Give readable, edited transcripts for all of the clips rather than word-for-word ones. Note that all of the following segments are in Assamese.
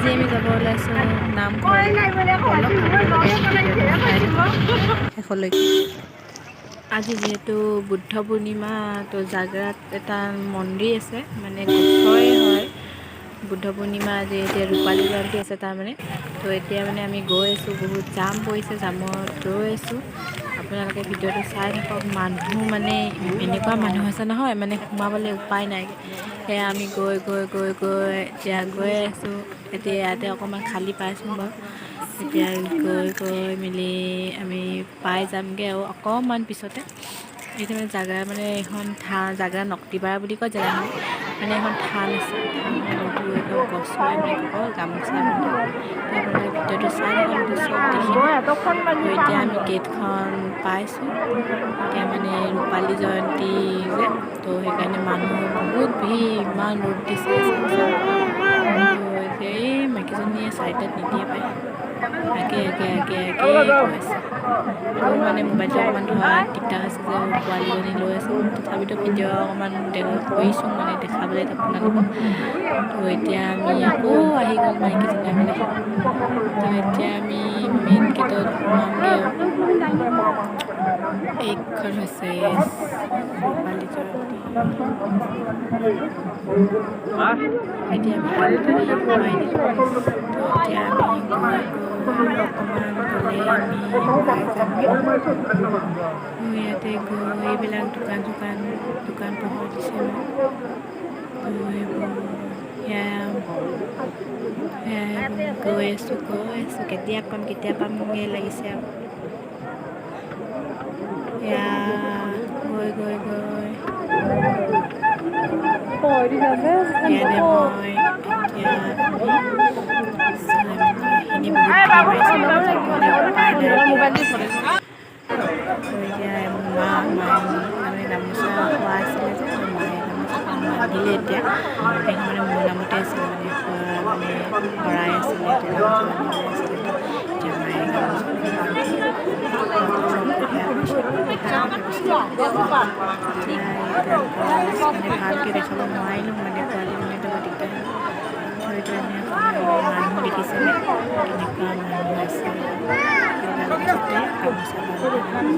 আজি আমি যাব ওলাইছোঁ নামঘৰলৈ। ব'লক, আপোনালোকে ভিডিঅ'টো চাই থাকক শেষলৈকে। আজি যিহেতু বুদ্ধ পূৰ্ণিমা, তো জাগৰাত এটা মন্দিৰ আছে, মানে গছৰে হয়। বুদ্ধ পূৰ্ণিমা আজি, এতিয়া ৰূপালী জয়ন্তী আছে তাৰমানে। তো এতিয়া মানে আমি গৈ আছোঁ, বহুত জাম পৰিছে, জামত ৰৈ আছোঁ। আপোনালোকে ভিডিঅ'টো চাই থাকক। মানুহ মানে এনেকুৱা মানুহ আছে নহয়, মানে সোমাবলৈ উপায় নাই। সেয়া আমি গৈ গৈ গৈ গৈ এতিয়া গৈ আছোঁ। এতিয়া ইয়াতে অকণমান খালী পাইছোঁ বাৰু। এতিয়া গৈ গৈ মেলি আমি পাই যামগৈ আৰু অকণমান পিছতে। এইটো মানে জাগা, মানে এইখন জাগা নক্তিপাৰা বুলি কয় জেগাখিনি। মানে এখন থান আছে, থানখনত একদম গছৰে মানে কি কয় গামোচা বন্ধা। তো আপোনালোকে ভিডিঅ'টো চাই থাকক, চব দেখিব। তো এতিয়া আমি গেটখন পাইছোঁ। এতিয়া মানে ৰূপালী জয়ন্তী যে, তো সেইকাৰণে মানুহ বহুত ভিৰ, ইমান ৰ'দ দিছে। তো এতিয়া এই মাইকীজনীয়ে চাইডত নিদিয়ে পায়, আগে আগে আগে আগে গৈ আছে। মোৰ মানে মোবাইলটো অকণমান ধৰা দিগদাৰ হৈছে যে, পোৱালীজনী লৈ আছোঁ। তথাপিতো ভিডিঅ' অকণমান কৰিছোঁ, মানে দেখাবলৈ আপোনালোকক। তো এতিয়া আমি আকৌ আহি গ'ল মাইকীজনী আগলৈ। তো এতিয়া আমি মেইন গেটত সোমামগৈ আৰু। এইখন হৈছে ৰূপালী জয়ন্তী। এতিয়া আমি গেটত সোমাই দিলোঁ। তো এতিয়া আমি গৈ গৈ অকণমান গ'লে আমি পাই যামগৈ। ইয়াতে গৈ এইবিলাক দোকান চোকান, দোকান পোহাৰ দিছে মানে। তো সেইবোৰ সেয়া সেয়া গৈ আছোঁ, গৈ আছোঁ, কেতিয়া পাম কেতিয়া পামগৈ লাগিছে আৰু। এয়া গৈ গৈ গৈ ইয়াতে মই এতিয়া আমি এইখিনি বহুত ভিৰ মাৰিছে, যাবলৈ উপায় নাই। তো এতিয়া মা মায়ে মানে গামোচা খোৱা আছিলে যে, তো মায়ে গামোচাখন বান্ধিলে। এতিয়া সেইখন মানে মোৰ নামতে আছিলে, মানে মানে শৰাই আছিলে, তো গামোচা বান্ধিবলৈ আছিলে। তো এতিয়া মায়ে গামোচাখন বান্ধি তাৰপিছত মানে ভালকৈ দেখাব নোৱাৰিলোঁ, মানে পোৱালীজনী বৰ দিগদাৰ হ'ল। তো মানুহ দেখিছেনে, কেনেকুৱা মানুহ আছে? গামোচাতে গামোচা বান্ধি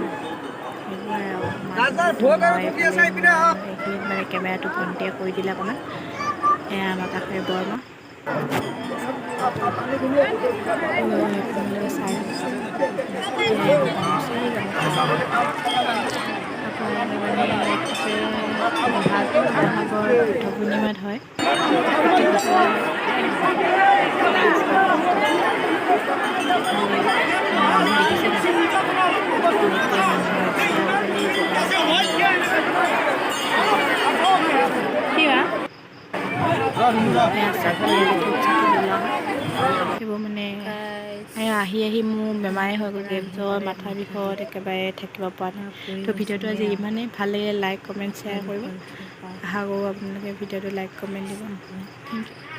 সেইবোৰে আৰু। এইখিনিত মানে কেমেৰাটো ভণ্টিয়ে কৰি দিলে অকণমান। এয়া আমাৰ কাষৰে বৰমা। আপোনালোকে চাই, গামোচাই গামোচা। আপোনালোকে মানে বহাগ বহাগৰ বুদ্ধ পূৰ্ণিমাত হয় প্ৰতি বছৰে। মানুহ দেখিছে কেনেকুৱা মানুহ আছে আজিকালি কি বা ধূপ চাকি জ্বলোৱা হয় সেইবোৰ। মানে আহি আহি মোৰ বেমাৰে হৈ গ'লগৈ, জ্বৰ, মাথা বিষত একেবাৰে থাকিব পৰা নাই। তো ভিডিঅ'টো আজি ইমানেই। ভাল লাগিলে লাইক, কমেণ্ট, শ্বেয়াৰ কৰিব। আশা কৰোঁ আপোনালোকে ভিডিঅ'টো লাইক, কমেণ্ট দিব। Thank U.